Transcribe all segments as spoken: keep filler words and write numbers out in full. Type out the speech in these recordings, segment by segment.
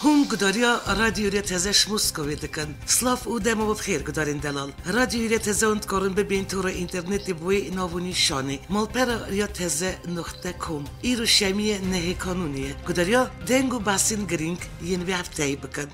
Hûn gudariya Radyo Riya Teze ji Moskovê dikin. Silav û dema we bi xêr gudarên delal. Radyo Riya Teze hûn dikarin bibên tora înternetê bi wê nav û nîşanê: malpera riya teze nuqte com. Îro şemiyê nehê kanûnê ye. Gudariya deng û behsên girîng yên vê hefteyê bikin.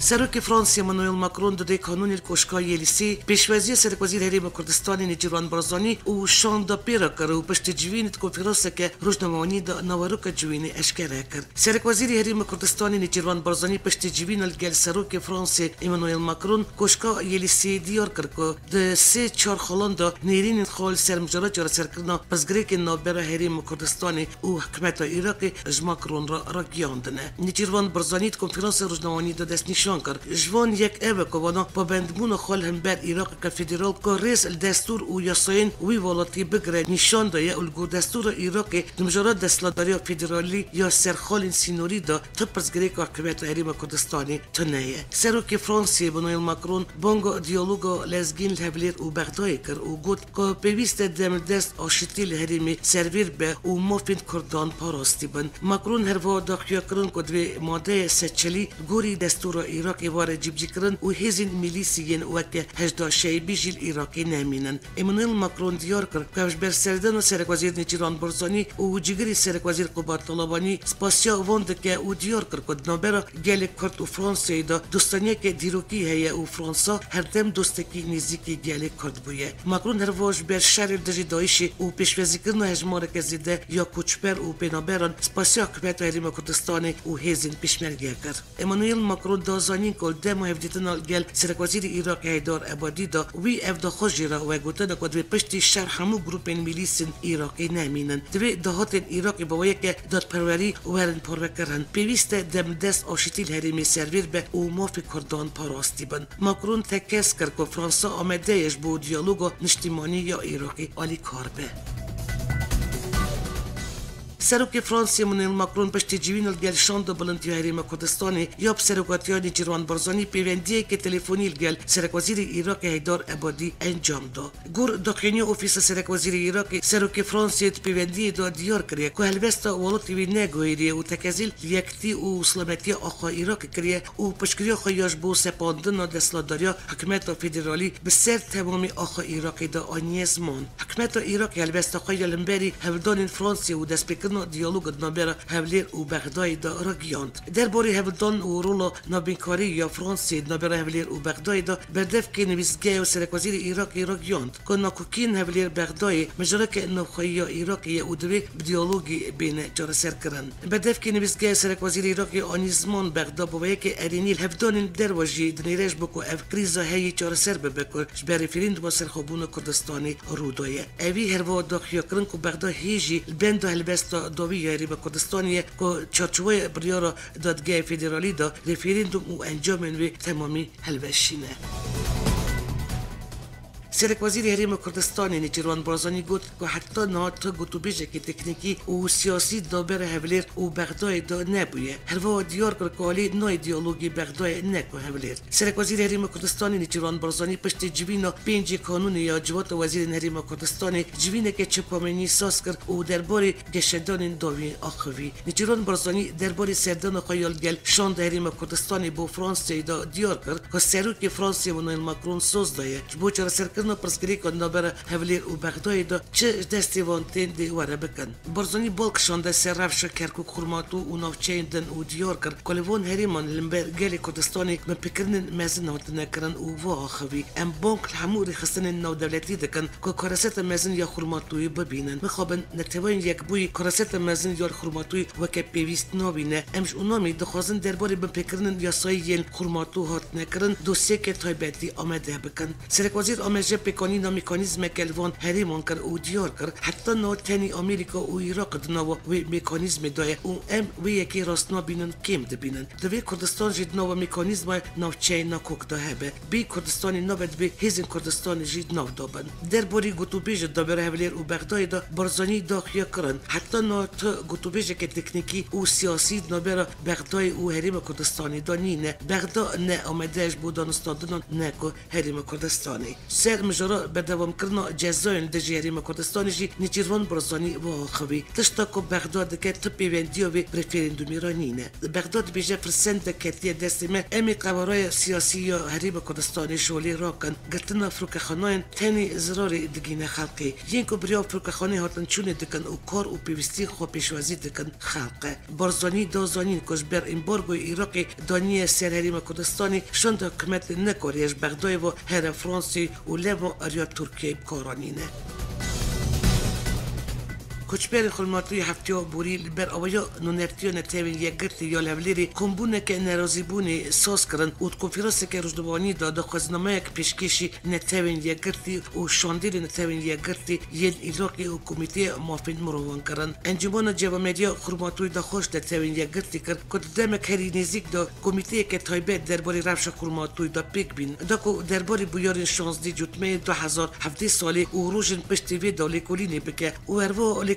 Serokê Fransê Emmanuel Macron di dê kanûnê li Koşka Yelîsê pêşwaziyê Serekwezîr Herêma Kurdistanê Nêçîrvan Barzanî û şanda pê re kir û piştî civînê di konferanseke rojnamewanî de naveroka civînê eşkere kir. Serekwezîrê Herêma Kurdistanê Nêçîrvan Barzanî piştî civîna li gel Serokê Fransê Emmanuel Macron Koşka Yelîsê diyar kir ku di sê çar xalan de nêrînên xwe li ser mijara çareserkirina pirsgirêkên navbera Herêma Kurdistanê û hikûmeta Iraqê ji Macron re ragihiyandine. Nêçîrvan Barzanî di konferansa rojnamewanî de destnîşan kir, ji van yek ev e ku vana pabendbûna xwe li hember Iraqeke federal ku rêz li destûr û yasayên wî welatî bigire nîşan daye û li gor destûra Iraqê di mijara desthilatdariya federalî ya ser xalên sînorî de ti pirsgirêka hikûmeta Herêma Kurdistanê tune ye. Serokê Fransê Emmanuel Macron banga diyaloga lezgîn li Hevlêr û Bexdayê kir û got ku pêwîst e demildest aşitî li herêmê servêr be û mafên Kurdan parastî bin. Macron herwiha daxuya kirin ku divê madeyê sed çilî li gorî destûra Iraqê were cîbicîkirin û hêzên milîsî yên weke Hejda Şeybî jî li Iraqê nemînin. Emmanuel Macron diyar kir ku ev ji ber serdana Serekwezîr Nêçîrvan Barzanî û cîgirê Serekwezîr Qubad Talabanî spasiya wan dike û diyar kir ku di navbera gelê Kurd û Fransayê de dostaniyeke dîrokî heye û Fransa herdem dostekî nêzîkî gelê Kurd bûye. Macron herwiha ji ber şerê li dijî DAIŞê û pêşwazîkirina hejmareke zêde ya koçber û pênaberan spasiya hikûmeta Herêma Kurdistanê û hêzên pêşmerge kir. Emmanuel Macron da zanîn ku li dema hevdîtina li gel Serekwezîrê Iraqê Heydar Ebadî de wî ev daxwaz jê re vegotin ku divê piştî şer hemû grûpên milîsên Iraqê nemînin. Divê dahatên Iraqê bi wê yekê dadperwerî werin parvekirin. Pêwîst e demdest aşitî li herêmê servêr be û mafê Kurdan parastî bin. Macron tekez kir ku Fransa amade ye ji bo diyaloga niştîmanî ya Iraqê alîkar be. Serokê Fransê Emmanuel Macron piştî civîna li gel Şanda Bilind ya Herêma Kurdistanê ya bi serokatiya Nêçîrvan Barzanî pêvendiyeke telefonî li gel Serekwezîrê Iraqê Heydar Ebadî encam da. Gor daxuyaniya Ofîsa Serekwezîrê Iraqê, Serokê Fransê di pêvendiyê de diyar kiriye ku helbesta welatê wî neguherîye û tekezî li yektî û silametiya axa Iraqê kiriye û piştgiriya xwe ya ji bo sepandina desthilatdariya hikûmeta federalî bi ser temamê axa Iraqê de aniye ziman. Hikûmeta Iraqê helbesta xwe ya li hemberî hevdanên Fransê û destpêkirina diyaloga di navbera Hevlêr û Bexdayê de ragihand. Derbarê hevdan û rola navbînkarî ya Fransê di navbera Hevlêr û Bexdayê de berdevkê nivîsgeha Serekwezîrê Iraqê ragihand ku nakokiyên Hevlêr Bexdayê mijareke navxweyî ya Iraqê ye û divê bi diyalogî bêne çareserkirin. Berdevkê nivîsgeha Serekwezîrê Iraqê anî ziman Bexda bi wê yekê erênî li hevdanên derve jî dinêre ji bo ku ev krîza heyî çareser bibe ku ji ber referanduma serxwebûna Kurdistanê rû daye. Evî herwiha daxuya kirin ku Bexda hê jî li benda helbesta dawî ya Herêma Kurdistanê ye ku çarçoweya biryara Dadgeha Federalî de referandum û encamên wê temamî helweşî ne. Serekwezîrê Herêma Kurdistanê Nêçîrvan Barzanî got ku heta niha tu gotûbêjekê teknîkî û siyasî di navbera Hevlêr û Bexdayê de nebûye. Herwiha diyar kir ku alî nayê diyalogê Bexdayê ne ku Hevlêr. Serekwezîrê Herêma Kurdistanê Nêçîrvan Barzanî piştî civîna pêncê Kanûnê ya Civata Wezîrên Herêma Kurdistanê civîneke çepamenî saz kir û derbarê geşedanên dawî axivî. Nêçîrvan Barzanî derbarê serdana xwe ya li gel Şanda Herêma Kurdistanê bo Fransayê de diyar kir ku serokê Fransayê Emmanuel Macron soz daye ji bo çareserkirina pirsgirêka di navbera Hevlêr û Bexdayê de çi ji destê van tên dê were bikin. Barzanî bal kişande ser rewşa Kerkûk, Xurmatû û navçeyên din û diyar kir ku li van herêman li hember gelê Kurdistanê binpêkirinên mezin hatine kirin û va axivî: Em bang li hemû rêxistinên navdewletî dikin ku karaseta mezin ya Xurmatûyê bibînin. Mixabin Neteweyên Yekbûyî karaseta mezin ya li Xurmatûyê weke pêwîst nabîne. Em ji Unamî dixwazin derbarê binpêkirinên yasayî yên Xurmatû hatine kirin dosyeke taybetî amade bikin. Serekwezîr amêje pêkanîna mekanîzmeke li van herêman kir û diyar kir, heta niha tenî Amerîka û Iraq di nava wê mekanîzmê de ye û em wê yekê rast nabînin, kêm dibînin. Divê Kurdistan jî di nava mekanîzmaya navçeyê nakok de hebe. Bê Kurdistanê nabe, divê hêzên Kurdistanê jî di nav de bin. Derbarê gotûbêja di navbera Hevlêr û Bexdayê de Barzanî daxuya kirin, heta niha tu gotûbêjeke teknîkî û siyasî di navbera Bexdayê û Herêma Kurdistanê de nîne. Bexda ne amade ji bo danûstandinan ne ku Herêma Kurdistanê. Ser Mijara berdewamkirina cezayên dijî Herêma Kurdistanê jî Nêçîrvan Barzanî ve axivî. Tişta ku Bexdad dike ti pêvendiya vê referandumê re nîne. Bexdad dibêje, firsend ketiye destê me, em ê qewaraya siyasî ya Herêma Kurdistanê ji holê rakin. Girtina firokexanayên tenê zirarê digîne xelkê. Yên ku beriya firokexanê hatin çûnê dikin û kar û pêwîstiyên xwe pêşwazî dikin xelk e. Barzanî da zanîn ku ji ber embargoyê Iraqê daniye ser Herêma Kurdistanê, şanda hikûmetê nekariye ji Bexdayê ve here Fransê û leva eriya Tirkiyeyê bi kar anîne. Koçberên Xurmatûyê hefteya borî li ber awaya nûnertiya Netewên Yekgirtî ya li Hevlêrê kombûneke nerazîbûnê saz kirin û di konferanseke rojnamevanî de daxwazinameyek pêşkêşî Netewên Yekgirtî û şandêrê Netewên Yekgirtî yên Iraqê û Komîteya Mafên Mirovan kirin. Encûmena Cevameriya Xurmatûyê daxwaz ji Netewên Yekgirtî kir ku di demek herî nêzîk de komîteyeke taybet derbarê rewşa Xurmatûyê de pêk bîn. Da ku derbarê bûyerên şazdî Cotmeyê du hezar hevdeh salê û rojên piştî vê de lêkolînê bike û herwiha lêkolînê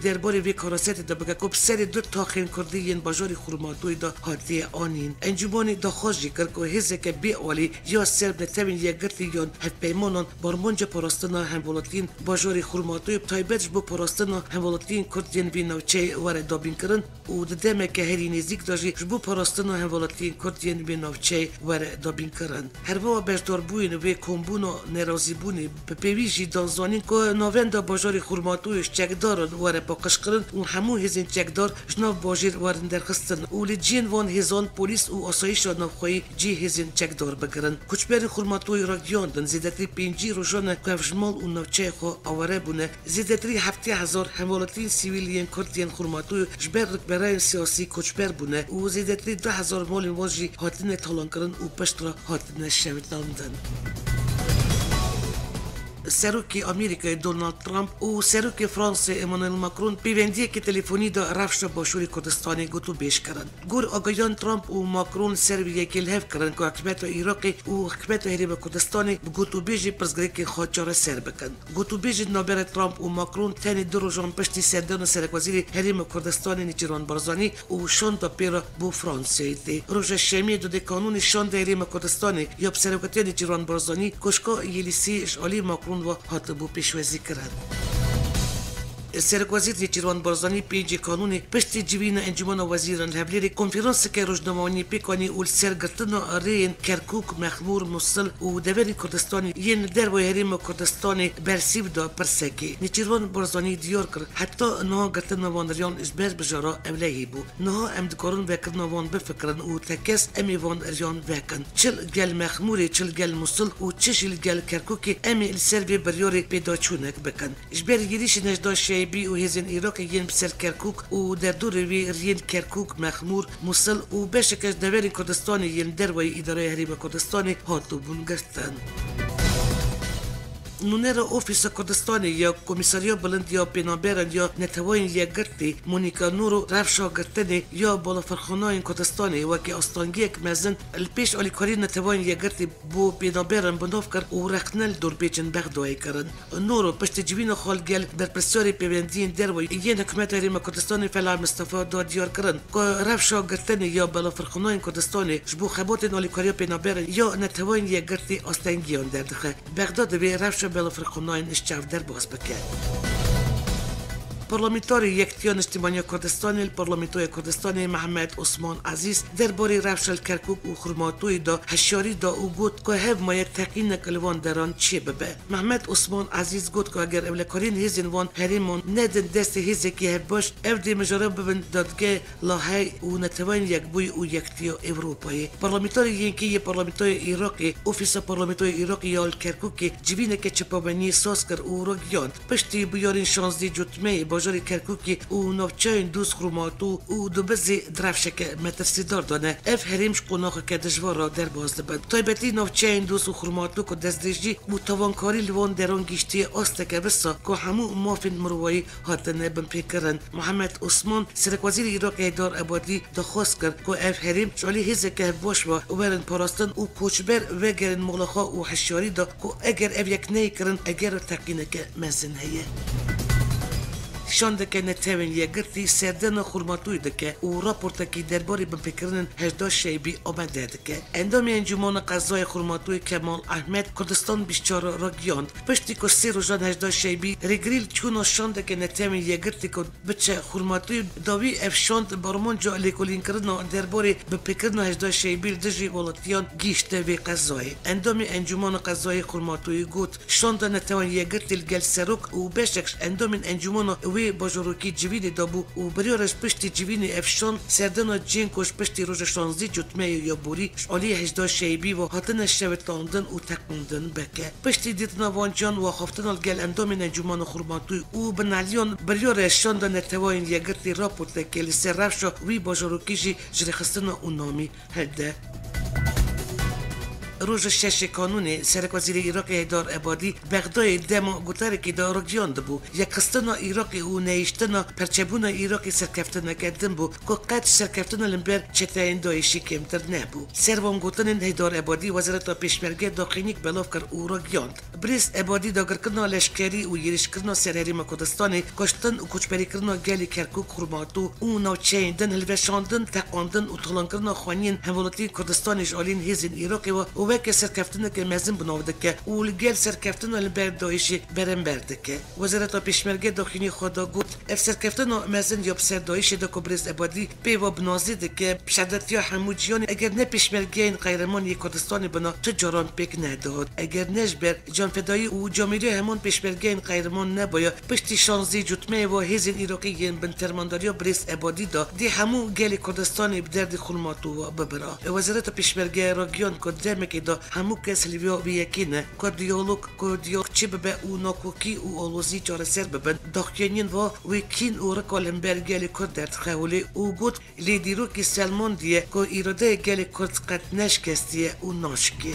derbarê vê karasetê de bike ku bi serê du taxên kurdî yên bajarê Xurmatûyê de hatiye anîn. Encûmanê daxwaz jî kir ku hêzeke bê alî ya ser bi Netewên Yekgirtî yan hevpeymanan bi armanca parastina hemwelatiyên bajarê Xurmatûyê, bi taybet ji bo parastina hemwelatiyên kurd yên vê navçeyê were dabînkirin û di demeke herî nêzîk de jî ji bo parastina hemwelatiyên kurd yên vê navçeyê were dabînkirin. Herwiha beşdarbûyên vê kombûna nerazîbûnê bi pêwîst jî dan zanîn ku navenda bajarê Xurmatûyê ji çekdaran were paqijkirin û hemû hêzên çekdar ji nav bajêr werin derxistin û li cihên van hêzan polîs û asayîşa navxweyî cihê hêzên çekdar bigirin. Koçberên Xurmatûyê ragihiyandin zêdetirî pêncî rojan e ku ev ji mal û navçeyê xwe aware bûne. Zêdetirî heftê hezar hemwelatiyên sivîl yên kurd yên Xurmatûyê ji ber rikberayên siyasî koçber bûne û zêdetirî du hezar malên wan jî hatine talankirin û piştre hatine şewitandin. Serokê Amerîkayê Donald Trump û Serokê Fransayê Emmanuel Macron pêvendiyeke telefonî de rewşa Başûrê Kurdistanê gotûbêj kirin. Gor agahiyan Trump û Macron li ser vê yekê li hev kirin ku hikûmeta Iraqê û hikûmeta Herêma Kurdistanê bi gotûbêjê pirsgirêkên xwe çareser bikin. Gotûbêjên navbera Trump û Macron tenê du rojan piştî serdana Serekwezîrê Herêma Kurdistanê Nêçîrvan Barzanî û şanda pê re bo Fransayê tê. Roja Şemiyê dudê kanûnê şanda Herêma Kurdistanê ya bi serokatiya Nêçîrvan Barzanî Koşka Yelîsî ji alî Macron ve hatibû pêşwazîkirin. Serokwezîr Nêçîrvan Barzanî pêncê Kanûnê piştî civîna Encûmena Wezîran li Hevlêrê konferanseke rojnamevaniyê pêk anî û li ser girtina rêyên Kerkûk, Mexmûr, Musil û deverên Kurdistanê yên li derveyê Herêma Kurdistanê bersîv da pirsekê. Nêçîrvan Barzanî diyar kir, heta niha girtina van riyan ji ber bijara ewlehî bû. Niha em dikarin vekirina wan bifikirin û tekez em ê van riyan vekin. Çi li gel Mexmûrê, çi li gel Musil û çi jî li gel Kerkûkê em ê li ser vê biryarê pêdaçûnek bikin. Ji ber êrîşên Nejda Şeybî û hêzên Iraqê yên bi ser Kerkûk û derdorê wê riyên Kerkûk, Mexmûr, Musil û beşeke ji deverên Kurdistanê yên derveyî Îdareya Herêma Kurdistanê hatibûn girtin. Nûnera Ofîsa Kurdistanê ya Komîsariya Bilind ya Pênaberan ya Neteweyên Yekgirtî, Monika Noro, rewşa girtinê ya balafirxanayên Kurdistanê wekî astengiyek mezin li pêş alîkarî Neteweyên Yekgirtî bo pênaberan bi nav kir û rexne li dorpêçên Bexdayê kirin. Noro piştî civîna xwe li gel berpirsiyarê pêwendiyên derve yên Hikûmeta Herêma Kurdistanê Felay Mistefa da diyar kirin ku rewşa girtinê ya balafirxanayên Kurdistanê ji bo xebatên alîkariya pênaberan ya Neteweyên Yekgirtî astengiyan derdixe. Bexda divê rewşa balafirxanayên ji çav derbas bike. Parlamenterê Yekitiya Niştimaniya Kurdistanê li Parlamentoya Kurdistanê Mehmet Osman Ezîz derbarê rewşa li Kerkûk û Xurmatûyê de hişyarî da û got ku hev maye teqînek li van deran çêbibe. Mehmet Osman Ezîz got ku eger ewlekariyên hêzên van herêman nedin destê hêzekî hevbeş, ev dê mijara bibin dadgehê Lahey û Neteweyên Yekbûyî û Yekitiya Ewropayê. Parlamenterê yên kê yê Parlamentoya Iraqê, Ofîsa Parlamentoya Iraqê ya li Kerkûkê civîneke çepaveniyê saz kir û ragihand, piştî bûyerên şazdî Cotmeyê bajarê Kerkûkê û navçeyên Dûs, Xurmatû û Dubizê di rewşeke metirsîdar de ne. Ev herêm ji qonaxeke dijwar re derbas dibin. Taybetî navçeyên Dûs û Xurmatû ku destdirêjî û tawankarî li van deran gihîştiye asteke wisa ku hemû mafên mirovayî hatine binpêkirin. Mihemed Osman, Serekwezîrê Iraqê Heydar Ebadî daxwaz kir ku ev herêm ji alî hêzeke hevbaş ve werin parastin û koçber vegerin mala xwe û hişyarî da ku eger ev yek neyê kirin, eger teqîneke mezin heye. Şandeke Netewên Yekgirtî serdana Xurmatûyê dike û raportekî derbarê binpêkirinên hejdeh Şeybî amade dike. Endamê Encûmana Qezayê Xurmatûyê Kemal Ehmed Kurdistan bîst û çar ragihand, piştî ku sê rojan hejdeh Şeybî rêgirî li çûna şandeke Netewên Yekgirtî ku biçe Xurmatûyê, dawî ev şand bi armanca lêkolînkirina derbarê binpêkirina hejdeh Şeybî li dijî welatiyan gihîşte vê qezayê. Endamê Encûmana Qezayê Xurmatûyê got, Şanda Netewên Yekgirtî li gel serok û beşek ji endamên encûmana wê bajarokî civînê dabû û biryar e ji piştî civînê ev şand serdana cihên ku ji piştî roja şazdî Cotmeyê ya borî ji alî hejdeh Şeybî ve hatine şewitandin û teqandin bike. Piştî dîtina van ciyan û axaftina li gel endamên Encûmana Xurmatûyê û binaliyan biryar e Şanda Neteweyên Yekgirtî raportekê li ser rewşa wî bajarokî jî ji rêxistina û namî helde. Roja şeşê Kanûnê, Serekwezîrê Iraqê Heydar Ebadî Bexdayê dema gotarekê de ragihiyandibû, yekxistina Iraqê û nehiştina perçebûna Iraqê serkeftineke din bû ku qet ji serkeftina li ber çeteyên DAIŞ'î kêmtir nebû. Ser van gotinên Heydar Ebadî Wezareta Pêşmerge daxuyaniyek belav kir û ragihand. Birêz Ebadî dagirkirina leşkerî û êrîşkirina ser Herêma Kurdistanê, kuştin û koçberîkirina gelê Kerkûk, Xurmatû û navçeyên din, hilweşandin, teqandin û talankirina xaniyên Hemwelatiyên Kurdistanê ji aliyên hêzên Iraqê ve û weke serkeftineke mezin bi nav dike û li gel serkeftina li ber DAIŞ'ê berember dike. Wezareta Pêşmerge daxuyaniyê xwe de got, Ev serkeftina mezin ya bi ser DAIŞ'ê de ku Birêz Ebadî pê ve binazî dike, bi şedetiya hemû cîhanê, eger ne pêşmergeyên qehreman yê Kurdistanê bina, tu caran pêk nedihat. Eger ne ji ber canfedayî û camêriya heman pêşmergeyên qehreman nebaya, piştî şazdî Cotmeyê ve hêzên Iraqî yên bin fermandariya Birêz Ebadî de dê hemû gelê Kurdistanê bi derdê Xurmatû ve bibira. Wezareta Pêşmerge ragihand ku demekê de hemû kes hilviya vê yekê ne, ku diyalog, ku diyalog çêbibe û nakokî û alozî çareser bibin. Daxuyaniyên ve wê kîn û rika li hember gelê Kurd derdixe holê û got, Lê dîrokî selmandiye ku îradeyê gelê Kurd qet neşikestiye û naşikê.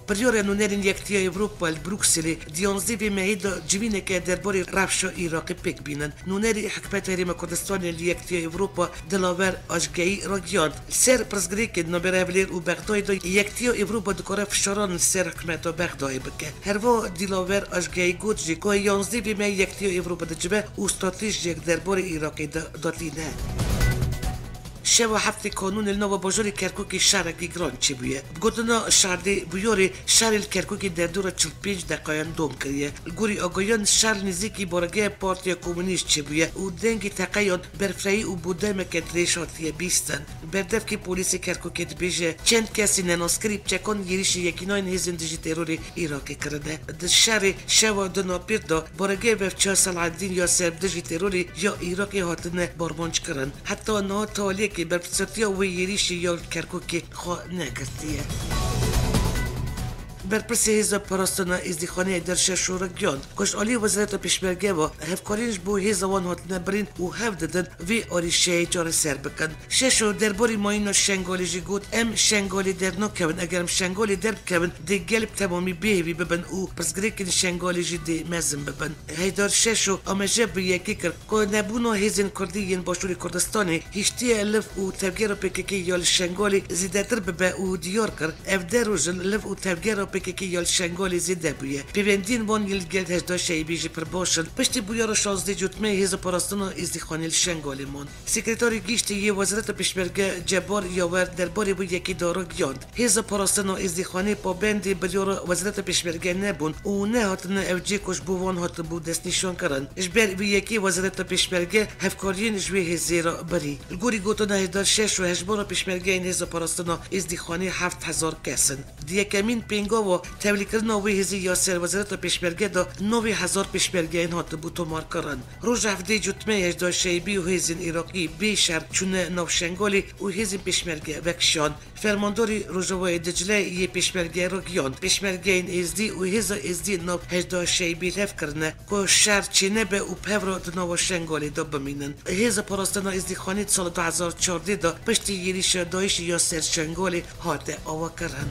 Biryara nûnerên Yekîtiya Ewropa li Brukselê di yanzdeh vê mehê de civîneke derbarê rewşa Iraqê pêk bînin. Nûnerê Hikûmeta Herêma Kurdistanê li Yekîtiya Ewropa Dilaver Ajgeyî ragihand, li ser pirsgirêkên navbera Hewlêr û Bexdayê de Yekîtiya Ewropa dikare fişaran li ser hikûmeta Bexdayê bike. Herwiha Dilaver Ajgeyî got jî ku yanzdeh vê mehê Yekîtiya Ewropa dicive û stratejiyek derbarê Iraqê de datîne. Şeva heftê Kanûnê li nava bajarê Kerkûkê şerekî giran çêbûye. Bi gotina şahdê bûyerê, şerê li Kerkûkê derdora çil pênc deqayan dom kiriye. Li gorî agahiyan, şer nêzîkî baregeha Partiya Komûnîst çêbûye û dengê teqeyan berfirehî û bo demeke dirêj hatiye bîstin. Berdevkê polîsê Kerkûkê dibêje, çend kesî nenaskirî bi çekan êrîşî yekînayên hêzên dijî terorê Iraqê kirine. Di şerê şeva du napêr de baregeha Vevçiya Selahaddîn ya ser dijî terorê ya Iraqê hatine barmanc kirin. Heta niha taliyekê berpirsatiya wê êrîşî ya li Kerkûkê xwe negirtiye. Berpirsê Hêza Parastina Êzdîxanê Heyder Şeşo ragihand ku ji alî Wezareta Pêşmerge ve hevkariyên ji bo hêza wan hatine birîn û hev didin vê arîşeyê çareser bikin. Şeşo derbarê mayîna Şengalê jî got, Em Şengalê dernakevin, eger em Şengalê derbikevin, dê gel bi temamî bêhêvî bibin û pirsgirêkên Şengalê jî dê mezin bibin. Heydar Şeşo ameje bi yekê kir ku nebûna hêzên Kurdî yên Başûrê Kurdistanê hiştiye liv û tevgera P K K ya li Şengalê zêdetir bibe û diyar kir, ev deh roj in liv û tevgera P K K ya li Şengalê zêde bûye. Pêwendiyên wan yên li gel hejdeh Şeybî jî pir baş in. Piştî bûyera şazdeh Cotmeyê Hêza Parastina Êzdîxanê li Şengalê man. Sekreterê Giştî yê Wezareta Pêşmerge Cebar Yawer derbarê wê yekê de ragihand, Hêza Parastina Êzdîxanê pabendê biryara Wezareta Pêşmerge nebûn û nehatine ew cihê ku ji bo wan hatibû destnîşankirin. Ji ber vê yekê Wezareta Pêşmerge hevkariyên ji wê hêzê re birî. Li gorî gotina Hêdar Şeşo hejmara pêşmergeyên Hêza Parastina Êzdîxanê heft hezar kes in. Di yekemîn pêngava tevlîkirina wê hêzê ya ser Wezareta Pêşmerge de navê hezar pêşmergeyên hatibû tomarkirin. Roja hevdeh Cotmeyê hejdeh Şeybî û hêzên Iraqî bê şer çûne nav Şengalê û hêzên pêşmerge vekişand. Fermandarê Rojavayê Dicleyê yê pêşmerge ragihand, pêşmergeyên Êzdî û hêza Êzdî nav hejdeh Şeybî lev kirine ku şer çênebe û bi hev re di nava Şengalê de bimînin. Hêza Parastina Êzdîxanê di sala du hezar çardeh de piştî êrîşa DAIŞ'ê ya ser Şengalê hate avakirin.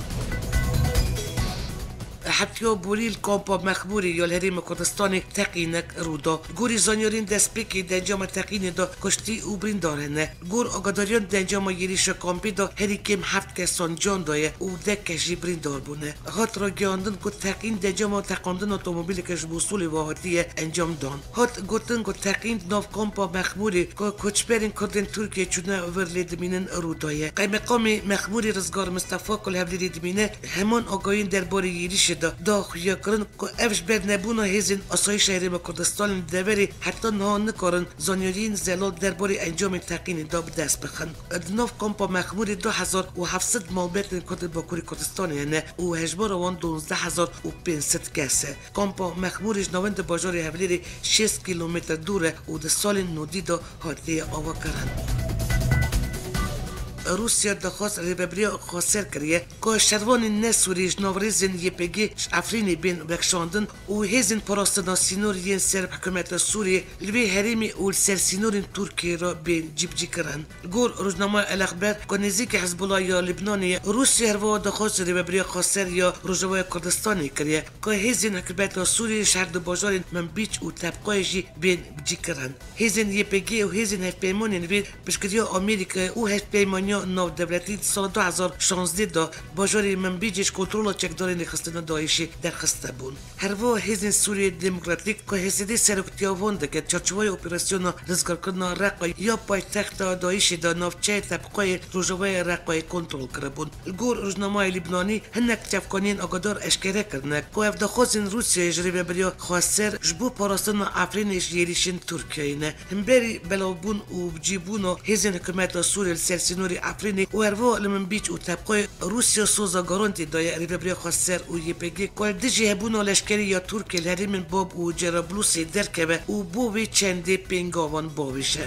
Heftiya borî li kampa Mexmûrê ya li Herêma Kurdistanê teqînek rû da. Gorî zanyariyên destpêkê di encama teqînê de kuştî û birîndar hene. Gor agadariyan di encama yêrîşa kampê de herî kêm heft kesan can daye û deh kes jî birîndar bûne. Hat ragihandin ku teqîn di encama teqandina otomobîleke ji Mûsulê ve hatiye encam dan. Hat gotin ku teqîn di nav kampa Mexmûrê ku koçberên Kurdên Tirkiyê çûne vir lê dimînin rû daye. Qeymeqamê Mexmûrê Rizgar Mistefa ku li Hevlêrê dimîne, heman agahiyên derbarê yêrîşê de da xuyakirin ku ev ji ber nebûna hêzên asayîşa Herêma Kurdistanê li deverê heta niha nikarin zanyariyên zelal derbarê encamên teqînê de bi dest bixin. Di nav kampa Mexmûrê du hezar û heft sed malbatên Kurd ên Bakurê Kurdistanê hene û hejmara wan duwazdeh hezar û pênc sed kes e. Kampa Mexmûrê ji navenda bajarê Hevlêrê şêst kîlometre dûr e û di salên nodî de hatiye avakirin. Rûsya daxwaz rêvebiriya xweser kiriye ku şervanên ne Sûrî ji nav rêzên Y P G ji Efrînê bên vekişandin û hêzên parastina sînor yên ser bi hikûmeta Sûriyê li vê herêmê û li ser sînorên Tirkiyê re bên cîbicîkirin. Li gor rojnameya El Exber ku nêzîkî Hizbullah ya Libnanê ye, Rûsya her wiha daxwaz ji Rêvebiriya Xweser ya Rojavaya Kurdistanê kiriye ku hêzên hikûmeta Sûriyê ji her du bajarên Minbîc û Tebqayê jî bên cîkirin. Hêzên Y P G û hêzên hevpeymanên wê piştgiriya Amerîkayê û Hevpeymaniya Navdewletî di sala du hezar şazdeh de bajarê Minbicê ji kontrola çekdarên rêxistina DAIŞê derxistibûn. Her wiha Hêzên Sûriyê Demokratîk ku H S D seroktiya wan dike, çarçoveya operasyona rizgarkirina Reqa ya paytexta DAIŞê de navçeyê Tebqayê rojavayê Reqayê kontrol kiribûn. Li gor rojnameya Libnanî, hinek çavkaniyên agadar eşkere kirine ku ev daxwazên Rûsyayê ji rêvebiriya xweser ji bo parastina Efrînê ji êrîşên Tirkiyeyê ne. Himberî belavbûn û bicîbûna hêzên hikûmeta Sûriyê li ser sînorê Efrînê û her wiha li Minbîc û Tebqayê, Rûsya soza garantî daye rêvebiriya xweser û Y P G ku li dijî hebûna leşkerî ya Tirkiyê li herêmên Bab û Cerablusê derkeve û bo vê çendê pêngavan bavêje.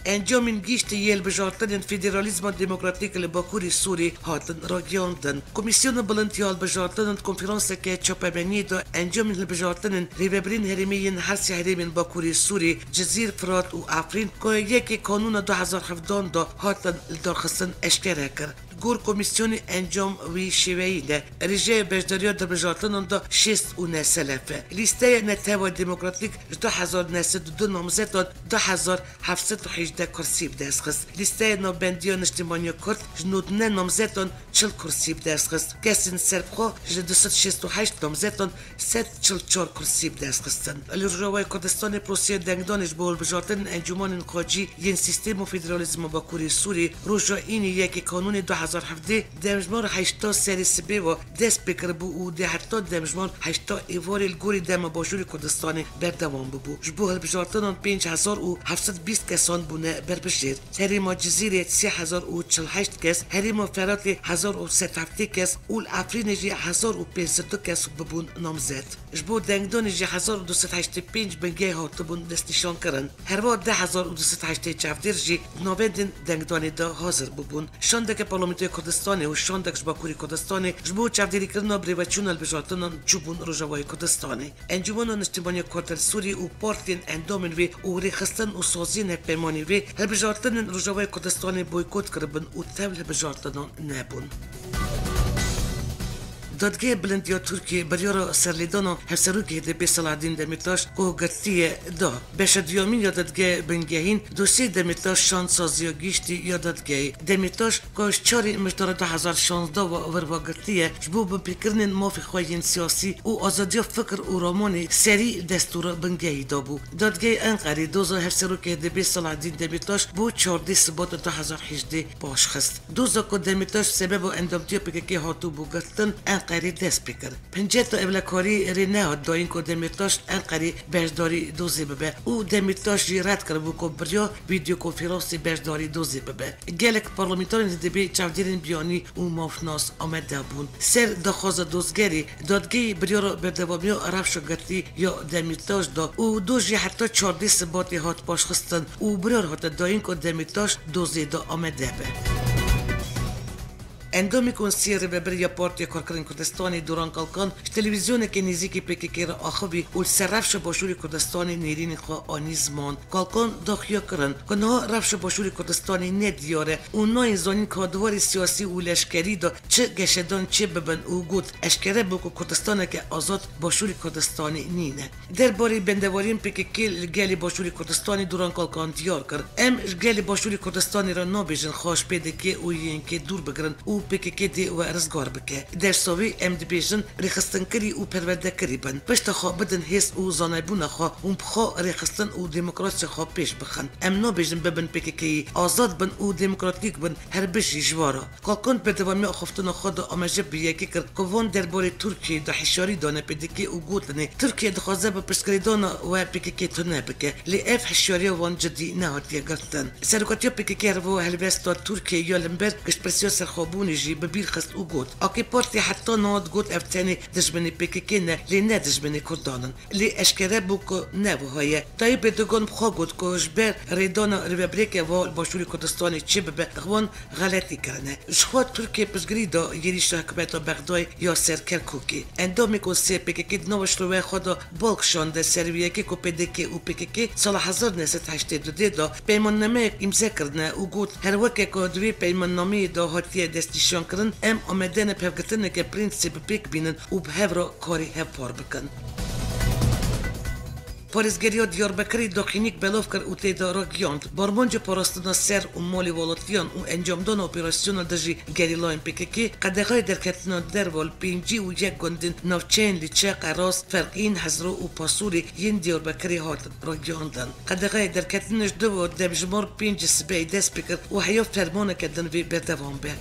Encamên giştî yê hilbijartinên federalîzma demokratîk li Bakurê Sûrî hatin ragihandin. Komîsyona Bilind ya Hilbijartinan di konferanseke çapemeniyê de encamên hilbijartinên rêvebirên herêmê yên her sê herêmên Bakurê Sûrî, Cizîr, Firat û Efrîn ku yekê Kanûna du hezar hevdehan de hatin lidarxistin eşkere kir. Li gor komîsyonê encam wî şêweyî ne. Rêjeya beşdariya di hilbijartinan de şêst û neh selef e. Lîsteya Netewa Demokratîk ji du hezar neh sed û du namzetan du hezar heft sed û hejdeh kursî bi dest xist. Lîsteya Navbendiya Niştimaniya Kurd ji nod û neh namzetan çil kursî bi dest xist. Kesên serbixwe ji du sed şêst û heşt namzetan sed çil çar kursî bi dest xistin. Li Rojavayê Kurdistanê proseya dengdanê ji bo hilbijartinên encûmanên xwecî yên sîstema federalîzma Bakurê Sûrî roja înê yekê Kanûnê du hezar hevdeh demjimar heyşta serê sibê ve dest pê kiribû û dê heta demjimar heyşta êvarê li gorî dema Başûrê Kurdistanê berdewam bibû. Ji bo hilbijartinan pênc hezar û heft sed bîst kesan bûne berbijêr. Herêma Cizîrê sê hezar û çil heşt kes, herêma Feratê hezar û sed heftê kes û li Efrînê jî hezar û pênc sed kes bibûn namzet. Ji bo dengdanê jî hezar û du sed heştê pênc bingehê hatibûn destnîşankirin. Herwiha deh hezar û du sed heştê çavdêr jî di navendên dengdanê de hazir bûbûn. Şandeke Parlamentoya Kurdistanê û şandek ji Bakurê Kurdistanê ji bo çavdêrîkirina birêveçûna hilbijartinan çûbûn Rojavayê Kurdistanê. Encûmena Niştimaniya Kurd li Sûriyê û partiyên endamên wê û rêxistin û saziyên hevpeymanê wê hilbijartinên Rojavayê Kurdistanê boykot kiribin û tev li hilbijartinan nebûn. Dadgeha Bilind ya Tirkiyê biryara serlêdana Hevserokê H D P Selahaddîn Demîrtaş ku girtiye da. Beşa duyemîn ya dadgehê bingehîn dosyeyê Demîrtaş şand saziya giştî ya dadgehê. Demîrtaş ku ji çarê Mijdarê du hezar şazdeh ve vir ve girtiye, ji bo binpêkirinên mafê xwe yên siyasî û azadiya fikir û ramanê serî destûra bingehî dabû. Dadgehê Enqerê doza Hevserokê H D P Selahaddîn Demîrtaş bo çardeh Sibata du hezar hejdeh paş xist. Doza ku Demîrtaş sebeba endamtiya P K K hatibû girtin, Enqerê dest pê kir. Penceta ewlekarî rê nehat dayîn ku Demîrtaş Enqerê beşdarî dozê bibe û Demîrtaş jî red kiribû ku biryar vîdeokonferansê beşdarî dozê bibe. Gelek parlamenterên H D P çavdêrên biyanî û mafnas amade bûn. Ser daxwaza dozgerê, dadgehê biryara berdewamiya rewşa girtî ya Demîrtaş da û doz jî heta çardeh Sibatê hat paşxistin û biryar hate dayîn ku Demîrtaş dozê de amade be. Endamê Konseyê Rêvebirî ya Partiya Karkerên Kurdistanê Duran Kalkan ji televîzyoneke nêzîkî P K K re axivî û li ser rewşa Başûrê Kurdistanê nêrînên xwe anî ziman. Kalkan daxuya kirin ku niha rewşa Başûrê Kurdistanê ne diyar e û nayên zanîn ka di warê siyasî û leşkerî de çi geşedan çêbibin û got, eşkere bû ku Kurdistaneke azad Başûrê Kurdistanê nîne. Derbarê bendewariyên P K K li gelê Başûrê Kurdistanê Duran Kalkan diyar kir, em ji gelê Başûrê Kurdistanê re nabêjin xwe ji P D K û Y N K dûr bigirin û P K K dê we rizgar bike. Dersa wê em dibêjin rêxistinkirî û perwerdekirî bin. Pişta xwe bidin hêz û zanebûna xwe hûn bi xwe rêxistin û demokrasiya xwe pêş bixin. Em nabêjin bibin P K K'yî, azad bin û demokratîk bin, her bijî ji we re. Kalkan bi berdewamiya axaftina xwe de amaje bi yekê kir ku van derbarê Tirkiyeyê de hişyarî dane P D K û gotinê, Tirkiye dixwaze bi piştgirêdana we P K K tune bike, lê ev hişyariya wan cidî nehatiye girtin. Serokatiya P K K her wiha helbesta Tirkiyeyê ya li ber giştpirsiya serxwebûnê jî bi bîr xist û got, A K Partî heta niha digot ev tenê dijminê P K K ne, lê ne dijminê Kurdan in. Lê eşkere bû ku ne wiha ye. Tayyip Erdogan bi xwe got ku ji ber rêdana rêvebirêke wiha li Başûrê Kurdistanê çêbibe, wan xeletî kirine. Ji xwe Tirkiye piştgirî da êrîşa hikûmeta Bexdayê ya ser Kerkûkê. Endamê Konseyê P K K di nava şiroveya xwe de bal kişande ser vê yekê ku P D K û P K K sala hezar neh sed heştê du de peymannameyek îmze kirine û got, her weke ku di vê peymannameyê de hatiye destnîşankirin, em amade ne bi hevgirtineke prensîbî pêk bînin û bi hev re karê hevpar bikin. Parêzgeriya Diyarbekirê daxuyaniyek belav kir û tê de ragihand, barmanca parastina ser û malê welatiyan û encamdana operasyona dijî gerîlayên P K K, qedexeyê derketina derve li pêncî û yek gundên navçeyên Lîçe, Qeras, Ferqîn, Hezro û Pasûrê yên Diyarbekirê hatin ragihandin. Qedexeyê derketinê ji du demjimar pêncî sibehê dest pê kir û heya fermaneke din vê berdewam be.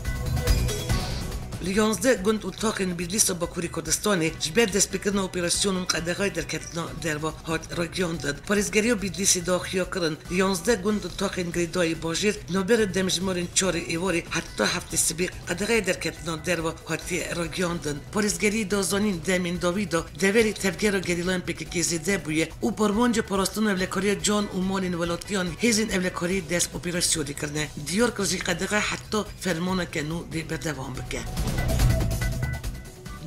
Li yanzdeh gund û taxên Bîdlîsa Bakurê Kurdistanê ji ber destpêkirina operasyonan qedexeyê derketina derve hat ragihandin. Parêzgeriya Bîdlîsê daxuya kirin, li yanzdeh gund û taxên girêdayî bajêr navbera demjimorên çarê êvarê heta heftê sibê qedexeyê derketina derve hatiye ragihandin. Parêzgeriyê da zanîn, demên dawî de deverê tevgera gerîlayên P K K zêde bûye û barmanca parastina ewlekariya can û malên welatiyan hêzên ewlekariyê dest operasyonê kirine. Diyar kir jî qedexe heta fermaneke nû dê berdewam bike.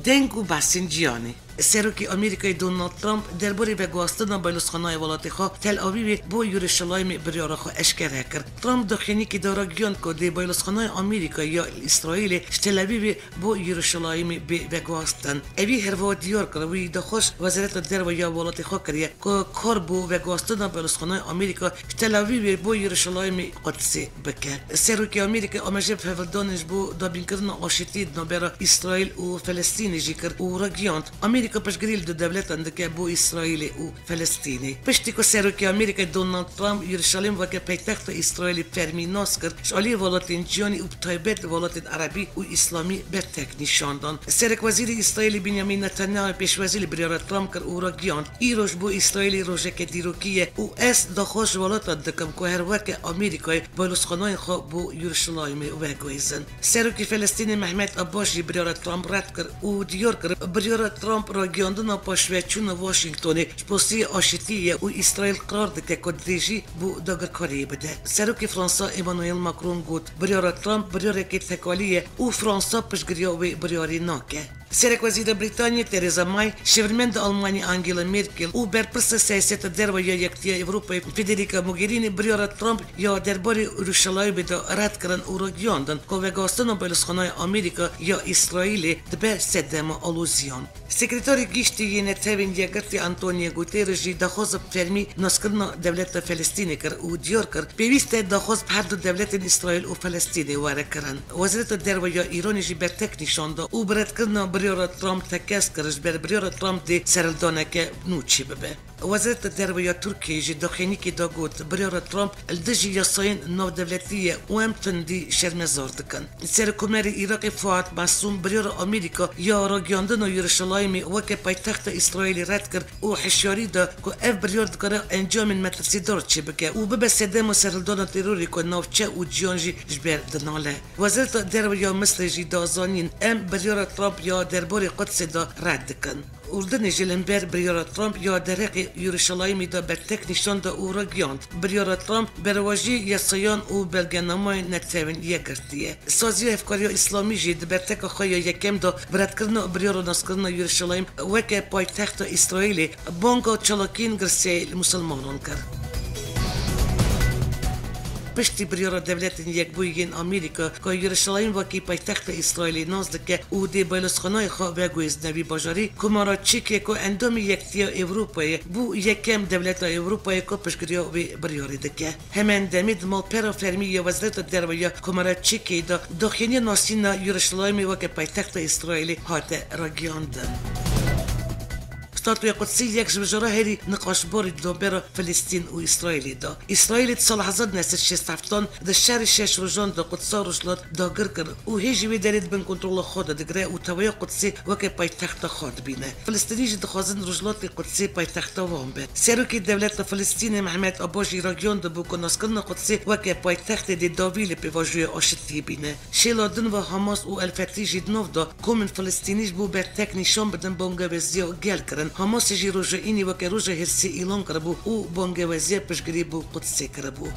Deng û behsên cîhanê. Serokê Amerîkayê Donald Trump derbarê veguhastina bayluxxanayê welatê xwe Tel Avîvê bo Yeruşalayîmê biryara xwe eşkere kir. Trump di xênîkê de ragihand ku dê bayluxxanayê Amerîkayê ya li Îsraîlê ji Tel Avîvê bo Yeruşalayîmê bê veguhastin. Evî herwiha diyar kir, wî daxwaz Wezareta Derve ya welatê xwe kiriye ku kar bo veguhastina bayluxxanayê Amerîka ji Tel Avîvê bo Yeruşalayîmê Qudsê bike. Serokê Amerîkayê amaje bi hevhildanên ji bo dabînkirina aşîtiyê di navbera Îsraîl û Felestînê jî kir û ragihand, Amerîka piştgirî li du dewletan dike bo Îsraîlê û Felestînê. Piştî ku Serokê Amerîkayê Donald Trump Yeruşalem weke paytexta Îsraîlê fermî nas kir, ji aliyê welatên cîhanê û bi taybet welatên erebî û îslamî bertek nîşan dan. Serekwezîrê Îsraîlê Benyamin Netanyahu pêşwazî li biryara Trump kir û ragihand, Îro ji bo Îsraîlê rojeke dîrokî ye û ez daxwaz ji welatan dikim ku her weke Amerîkayê balozxanayên xwe bo Yeruşalayîmê veguhêzin. Serokê Felestînê Mehmet Abbas jî biryara Trump red kir û diyar kir, biryara Trump ragihandina paşveçûna Washingtonê ji bo siyê aşitiyê ye û Îsraîl qirar dike ku dirêjî bo dagirkariyê bide. Serokê Fransa Emmanuel Macron got, biryara Trump biryarekê tekalî ye û Fransa piştgiriya wê biryarê nake. Serekwezîra Brîtanyê Theresa May, şêwirmenda Almanyê Angela Merkel û berpirsa siyaseta derve ya Yekitiya Ewropayê Federica Mogherini biryara Trump ya derbarê Yeruşalayîmê de red kirin û ragihandin ku veguhastina balozxanayê Amerîka ya Îsraîlê dibe sedema aloziyan. Sekreterê Giştî yê Netewên Yekgirtî Antonio Guterres jî daxwaza bi fermî naskirina dewleta Felestînê kir û diyar kir, pêwîst e daxwaz bi her du dewletên Îsraîl û Felestînê were kirin. Wezareta Derve ya Îranê jî bertek nîşan da û bi redkirina biryara Trump tekez kir, ji ber biryara Trump dê serhildaneke nû çêbibe. Wezareta Derve ya Tirkiyeyê jî di xênîkê de got, biryara Trump li dijî yasayên navdewletî ye û em tundî şermezar dikin. Serokkomarê Iraqê Fuat Mesûm biryara Amerîka ya ragihandina Yeruşalayîmê weke paytexta Îsraîlê red kir û hişyarî da ku ev biryar dikare encamên metirsîdar çêbike û bibe sedema serhildana terorê ku navçe û cîhan jî ji ber dinale. Wezareta Derve ya Misrê jî da zanîn, em biryara Trump ya derbarê Qudsê de red dikin. Urdinê jî li hember biryara Trump ya derheqê Yeruşalayîmê de bertek nîşan da û ragihand, biryara Trump berwajî yasayan û belgenamayên Netewên Yekgirtî ye. Saziya Hevkariya Îslamî jî di berteka xwe ya yekem de bi redkirina biryara naskirina Yeruşalayîm weke paytexta Îsraîlê banga çalakiyên girseyê li misilmanan kir. Piştî biryara Dewletên Yekbûyî yên Amerîka ku Yeruşalayîm wekî paytexta Îsraîlê nas dike û dê balozxanayê xwe veguhêzne vî bajarî, Komara Çekê ku endamê Yekîtiya Ewropayê bû, yekem dewleta Ewropayê ku piştgiriya wê biryarê dike. Hemen demê di malpera fermî ya Wezareta Derve ya Komara Çekê de daxuyaniya nasîna Yeruşalayîmê weke paytexta Îsraîlê hate ragihandin. Statûya Qudsî yek ji mijara herî niqaşbarî di navbera Filistîn û Îsraîlê de. Îsraîlê di sala hezar neh sed şêst heftan di şerê şeş rojan de Qudsa Rojhilat dagir kir û hê jî wê derê di bin kontrola xwe de digire û teveya Qudsê weke paytexta xwe dibîne. Filistînî jî dixwazin Rojhilatê Qudsê paytexta wan be. Serokê Dewleta Filistînê Mehmet Abbas jî ragihandibû ku naskirina Qudsê weke paytextê dê dawî li pêvajoya aşitiyê bîne. Şêla din ve Hamas û El Fetî jî di nav de komên Filistînî ji bo bertek nîşan bidin bangeweziya gel kirin. Hamasê jî roja înî weke roja hêrsê îlan kiribû û bangeweziya piştgirî bo Qudsê kiribû.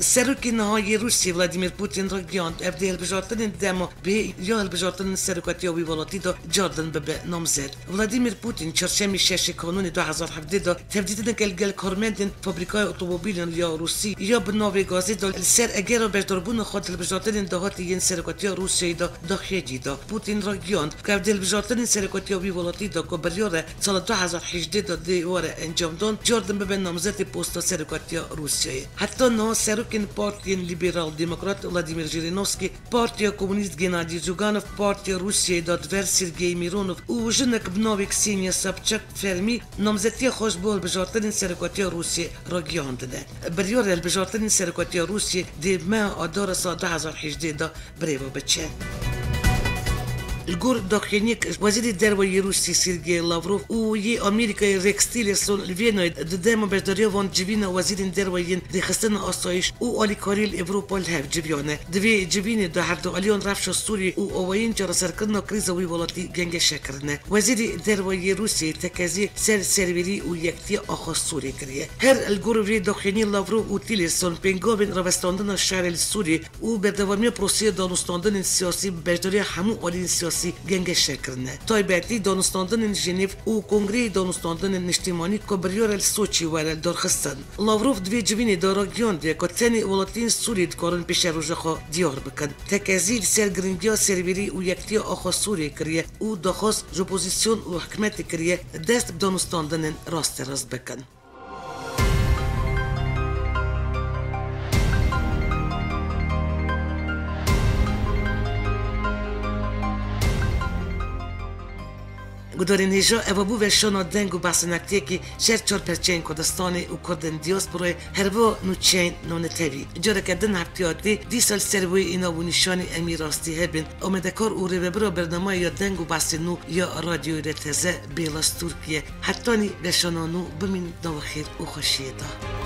Serokê niha yê Rûsiyê Vladimir Putin ragihand, ev dê hilbijartinên dema bê ya hilbijartinên serokatiya wî welatî de car din bibe namzet. Vladimir Putin çarşemê şeşê Kanûnê du hezar hevdeh de tevdîtineke li gel karmendên fabrîkaya otomobîlên ya Rûsî ya bi navê Gazê de li ser egera beşdarbûna xwe di hilbijartinên dahatî yên serokatiya Rûsiyayê de daxuyanî da. Putin ragihand ku ev di hilbijartinên serokatiya wî welatî de ku biryar e sala du hezar hejdeh de dê were encamdan, car din bibe namzetê posta serokatiya Rûsiyayê. Heta niha serokên partiyên Lîberal Demokrat Vladimir Jirinovskî, Partiya Komunîst Gennadî Zîuganov, Partiya Rûsiyeyê Dadver Sergey Mîronov û jinek bi navê Kseniya Sobçak fermî namzetiya xwe ji bo hilbijartinên serokatiya Rûsiyê ragihandine. Biryara hilbijartinên serokatiya Rûsiyê dê meha Adara sala du hezar hejdeh de birêve biçe. Li gor daxuyaniyek Wezîrê Derve yê Rûsiyê Sergey Lavrov û yê Amerîkayê Rex Tillerson li Vîyenayê di dema beşdariya van civîna wezîrên derve yên rêxistina asayîş û alîkariyê li Ewropa li hev civiyane. Di vê civînê de hevdualiyan rewşa Sûriyê û awayên çareserkirina krîza wî welatî gengeşe kirine. Wezîrê Derve yê Rûsiyê tekezî ser serwêrî û yektiya axa Sûriyê kiriye. Her li gor vê daxuyaniyê Lavrov û Tillerson pêngavên rawestandina şerê li Sûriyê û berdewamiya proseyê danûstandinên siyasî bi beşdariya hemû aliyên siyasî gengeşe kirine. Taybetî danûstandinên Jenîv û Kongreyê Danûstandinên Niştimanî ku biryar e li Soçî were lidarxistin. Lavrov di vê civînê de ragihandiye ku tenê welatiyên Sûriyê dikarin pêşeroja xwe diyar bikin. Tekezî li ser giringiya serwêrî û yektiya axa Sûriyê kiriye û daxwaz ji opozîsyon û hikûmetê kiriye dest bi danûstandinên rasterast bikin. Gudarên hêja, eva bû veşana deng û behsa neftiyekî ji her çar perçeyên Kurdistanê û Kurdên diyasporayê herva nûçeyên nûnetewî. Careke din heftiya dê dîsa li ser wê îna û nîşanî em yê rastî hebin. Amedekar û rêvebira bernameyê ya deng û behsên nû ya Radyoyê Rê Teze Bêla Stûrkî ye. Hetanî veşana nû bimînin di nava xêr û xweşiyê de.